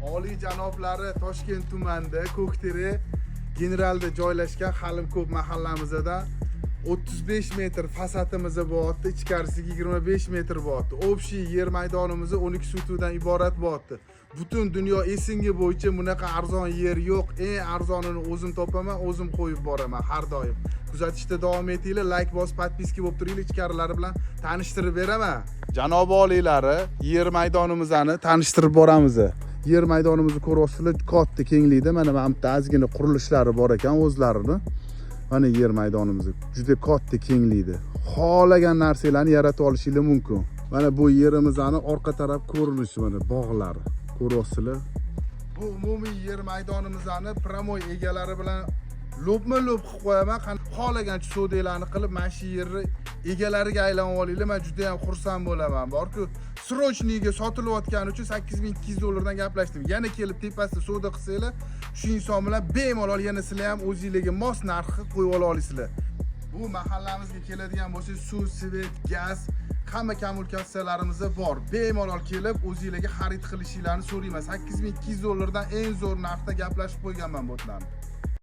Oliy janoblari, Toshkent tumanida, Ko'kterak generalda joylashgan Halimko'p mahallamizda 35 metr fasadimiz bo'lyapti, ichkarisiga 25 metr bo'lyapti. Общий yer maydonimiz 12 sotixdan iborat bo'lyapti. Butun dunyo СНГ bo'yicha bunaqa arzon yer yo'q. Eng arzonini o'zim topaman, o'zim qo'yib boraman har doim. Kuzatishda davom etinglar, layk bosib, подписка bo'lib turinglar, ichkarilari bilan tanishtirib beraman. Janobi oliylari, yer maydonimizni tanishtirib boramiz. Yer maydonimizni ko'ryapsizlar, katta kenglikda. Mana bu yerda ozgina qurilishlari bor ekan o'zlarini. Mana yer maydonimiz juda katta kenglikda. Xohlagan narsalarni yaratib olishinglar mumkin. Mana bu yerimizni orqa taraf ko'rinishi, mana bog'lari. Ko'ryapsizlar. Bu umumiy yer maydonimizni прямой egalari bilan lo'pma-lo'p qilib qo'yaman. Xohlagancha savdolarni qilib, mana shu yerni egalariga aylanib olinglar. Men juda ham xursand bo'laman. Borku, срочный ga sotilayotgani uchun 8200 dollardan gaplashdim. Yana kelib tepasida savdo qilsanglar, shu inson bilan bemalol yana sizlar ham o'zingizlarga mos narxni qo'yib ola olasizlar. Bu mahallamizga keladigan bo'lsangiz, suv, свет, gaz, hamma kommunikatsiyalarimiz bor. Bemalol kelib o'zingizlarga xarid qilishinglarni so'rayman. 8200 dollardan eng zo'r narxda gaplashib qo'yganman botlarni.